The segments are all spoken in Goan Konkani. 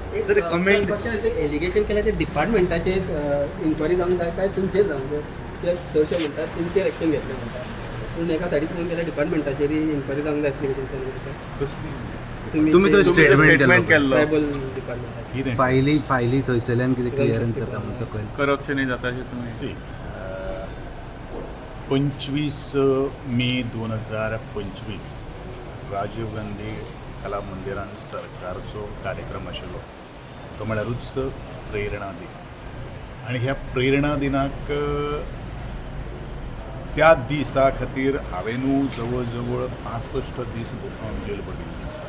Sir, comment- allegation केल्या ते डिपार्टमेंटाचेर इन्क्वायरी जावंक जाय काय तुमचेर जावंक जाय? ते चडशे म्हणटात तुमचेर एक्शन घेतले म्हणटा, पूण एका सायडीक पळोवंक गेल्यार डिपार्टमेंटाचेर इन्क्वायरी जावंक जाय आसली. तुमी तो स्टेटमेंट स्टेटमेंट केल्लो. ट्रायबल डिपार्टमेंटाचेर. कितें? फायली फायली थंयसरल्यान कितें क्लियरन्स जाता म्हणून सकयल. करप्शन जाता अशें तुमी सी, 25 मे 2025 राजीव गांधी कला मंदिरान सरकारचो कार्यक्रम आशिल्लो, तो म्हळ्यारूच प्रेरणा दिन. आनी ह्या प्रेरणा दिनाक त्या दिसा खातीर हांवें न्हू जवळ जवळ 65 दीस जेल भरिल्ली आसा.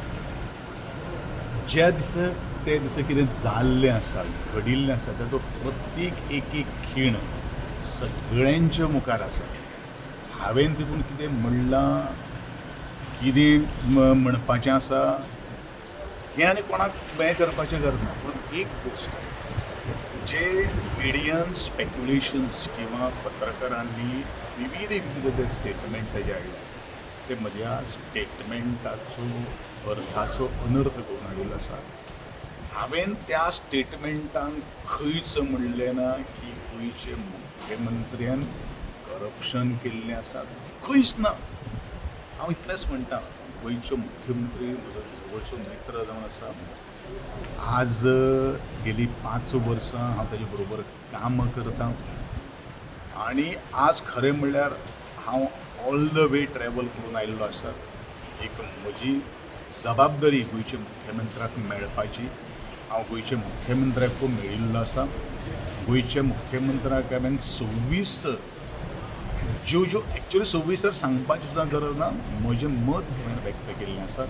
ज्या दिसा ते दिसा कितें जाल्लें आसा, घडिल्लें आसा, ताचो प्रत्येक एक एक खीण सगळ्यांच्या मुखार आसा. हांवें तितून कितें म्हणलां, कितें म्हणपाचें आसा हें आनी कोणाक हें करपाचें गरज ना. पूण एक गोश्ट, जे मिडियन स्पेक्युलेशन्स किंवा पत्रकारांनी विविध विविध जे स्टेटमेंट तेजे हाडले, ते म्हज्या स्टेटमेंटाचो अर्थाचो अनर्थ करून हाडिल्लो आसा. हांवें त्या स्टेटमेंटान खंयच म्हणलें ना की गोंयचे मुख्यमंत्र्यान करप्शन केल्लें आसा, खंयच ना. हांव इतलेंच म्हणटा, गोंयचो मुख्यमंत्री म्हजो जवळचो मित्र जावन आसा. आज गेली 5 वर्सां हांव ताजे बरोबर काम करतां आनी आज खरें म्हणल्यार हांव ऑल the way travel करून आयिल्लो आसा. एक म्हजी जबाबदारी गोंयच्या मुख्यमंत्र्याक मेळपाची. हांव गोंयच्या मुख्यमंत्र्याक मेळिल्लो आसा. गोंयच्या मुख्यमंत्र्याक हांवें 26 ज्यो ज्यो एक्चुअली 26 तर सांगपाची सुद्दां गरज ना, म्हजें मत हांवें व्यक्त केल्लें आसा.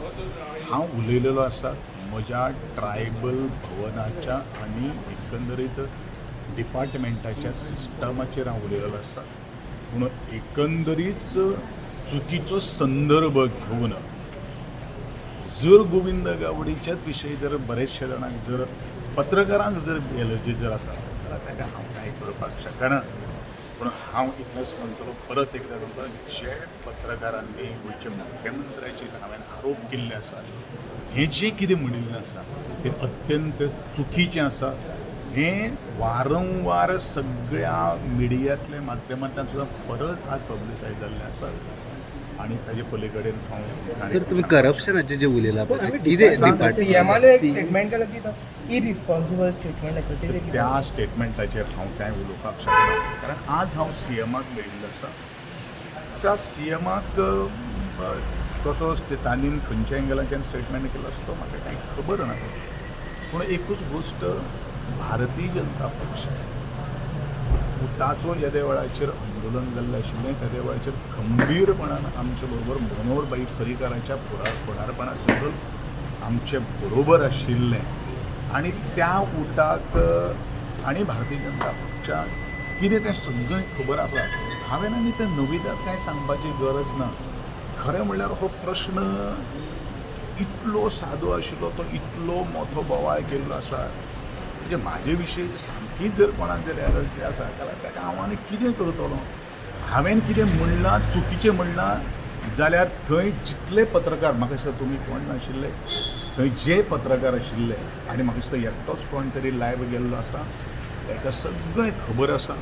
हांव उलयलेलो आसा म्हज्या ट्रायबल भवनाच्या आनी एकंदरीत डिपार्टमेंटाच्या सिस्टमाचेर हांव उलयलेलो आसा. पूण एकंदरीच चुकीचो संदर्भ घेवन जर गोविंद गावडीच्याच विशयी जर बरेचशे जाणांक जर पत्रकारांक जर एलर्जी जर आसा जाल्यार ताका हांव कांय करपाक शकना. पूण हांव इतलेंच म्हणटलो, परत एकदां तुमकां, जे पत्रकारांनी गोंयच्या मुख्यमंत्र्याचेर हांवें आरोप केल्ले आसा, हें जें कितें म्हणिल्लें आसा तें अत्यंत चुकीचें आसा. हें वारंवार सगळ्या मिडियांतल्या माध्यमांतल्यान सुद्दां परत आज पब्लिसायज जाल्लें आसा आनी ताजे पली कडेन हांव सर, तुम्ही करप्शनाचे जे उलयला पळय, ते कितें डिपार्टमेंट सीएमान एक स्टेटमेंट केलं की तो इरिस्पॉन्सिबल स्टेटमेंट आसा तेजें कितें? त्या स्टेटमेंटाचेर हांव कांय उलोवपाक शकना, कारण आज हांव सीएमाक मेळिल्लो आसा. त्या सीएमाक कसो तांणी खंयच्या एंगलाच्यान स्टेटमेंट केलो आसा तो म्हाका कांय खबर ना. पूण एकूच गोश्ट, भारतीय जनता पक्ष उटाचो जेदे वेळाचेर आंदोलन जाल्लें आशिल्लें, तेदे वेळाचेर खंबीरपणान आमचे बरोबर मनोहर भाई पर्रीकाराच्या फुडारपणा सकयल आमचे बरोबर आशिल्लें. आनी त्या उटाक आनी भारतीय जनता पक्षाक कितें तें सगळें खबर आसा. हांवें आनी तें नविदाद कांय सांगपाची गरज ना. खरें म्हणल्यार हो प्रश्न इतलो सादो आशिल्लो, तो इतलो मोठो बोवाळ केल्लो आसा. म्हणजे म्हाजे विशीं सामकीच जर कोणाक जर एलर्जी आसा जाल्यार ताका हांव आनी कितें करतलो? हांवें कितें म्हणलां, चुकीचें म्हणलां जाल्यार थंय जितले पत्रकार, म्हाका दिसता तुमी कोण नाशिल्ले थंय, जे पत्रकार आशिल्ले आनी म्हाका दिसता एकटोच कोण तरी लायव्ह गेल्लो आसा, ताका सगळें खबर आसा.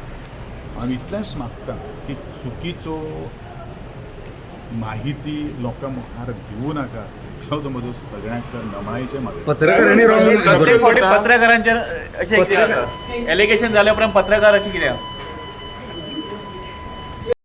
हांव इतलेंच मागता की चुकीचो माहिती लोकां मुखार दिवं नाका. इतलोच म्हजो सगळ्यांक नमळायेचें मागणें. पत्रकारांनी प्रत्येक रॉंग फावटी पत्रकारांचेर अशें कितें जाता, एलिगेशन जाल्या उपरांत पत्रकाराचें कितें?